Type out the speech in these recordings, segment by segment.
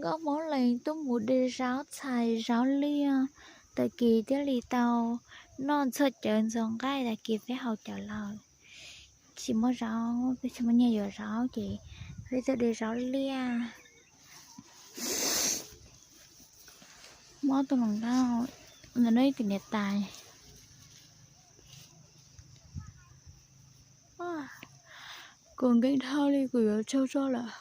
Nkauj Hmoob Lees tuaj mus de zaub txhais zaub liaj, tag kis thiaj li tau noj txog cawv ntxoov nqaij, tag kis peb haus cawv lawm. Tsis muaj zaub, peb tsis muaj nyiaj yuav zaub ces peb tuaj de zaub liaj. Mob tus hluas nkauj, ntawm no ib tug niam tais. Kuv nkees dhau li kuv yuav tsaug zog lawm.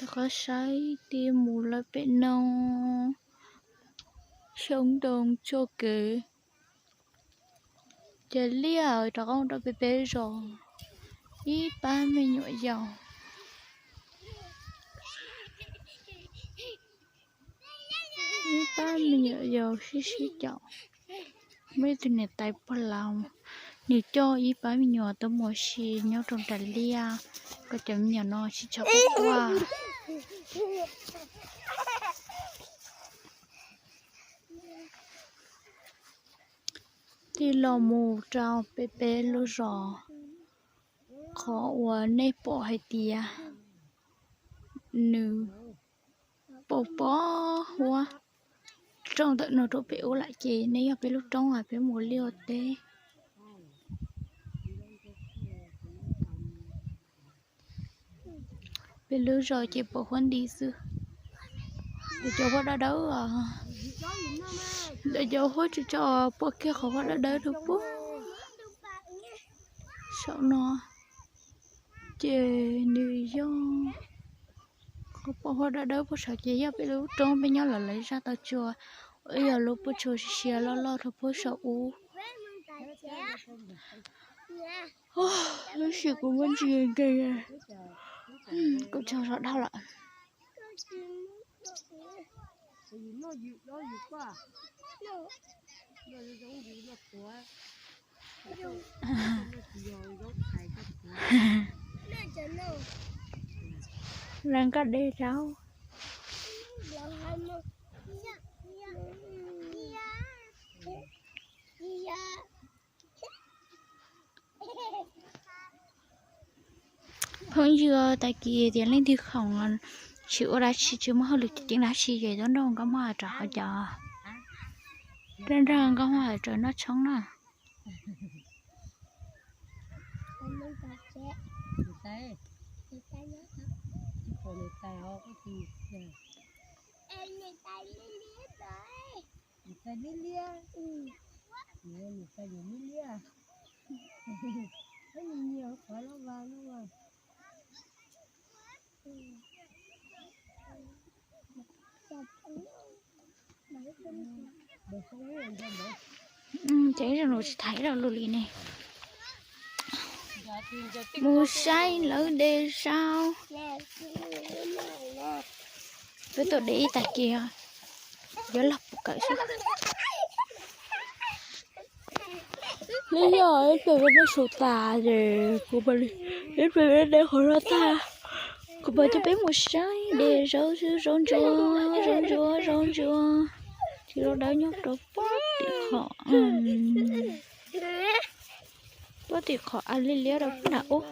Rov qab saib tig mus lawm pem no, xyoob ntoo txoj kev. Ces liaj rov qab rau peb peb zos, ib pab me nyuam yaus, ib pab me nyuam yaus sib sib caum. Muaj ib tug niam tais pog laus, nws coj ib pab me nyuam tuaj mus ua si nyob rau nram liaj, kom cov me nyuam no sib tso quaj quaj. Tig los mus rau peb peb lub zos, qhov uas nej pom hais tias nws pom pom huab rooj ntawm no rau pem ub lawm ces nej yog peb lub roob as, peb mus liaj ua teb. Peb lub zos ces pom huab nti xwb. Ntawm cov huab dawb dawb os, ntawm cov huab tsis tso pom kiag qhov huab dawb dawb rau puag saum no. Ces nws yog qhov pom huab dawb dawb puag saud ces yog peb lub roob peb nyob los lawv zaj tau tsua, yog lub puag tsuas siav siav loj loj rau puag saum ub. Lub sij kuv muaj ntsis nkees, kuv tsaug zog dhau lawm. Lawv nkag de zaub. Phooj ywg, tag kis tias leej twg khoom tsis ua dab tsi, tsis muaj hauj lwm ceev dab tsi ces tuaj nrog nkauj Hmoob Hais Rov qhov cos, tuaj nrog nkauj Hmoob Hais Rov noj tshoob na. Ces ib zaug nws tsis tham ib zaug lus li ne. Mus saib lawv de zaub. Peb tuaj de ib tag kis, yuav log puv kawm xwb. Li yog ib pliag peb noj su tas ces kuv, ib pliag peb de qhov no tag, kuv mam coj peb mus saib de zaub xwb, zaub ntsuab, zaub ntsuab, zaub ntsuab. Tsis zaub dawb nyob rau pem tim qhov, pem tim qhov a liab liab rau nram ub.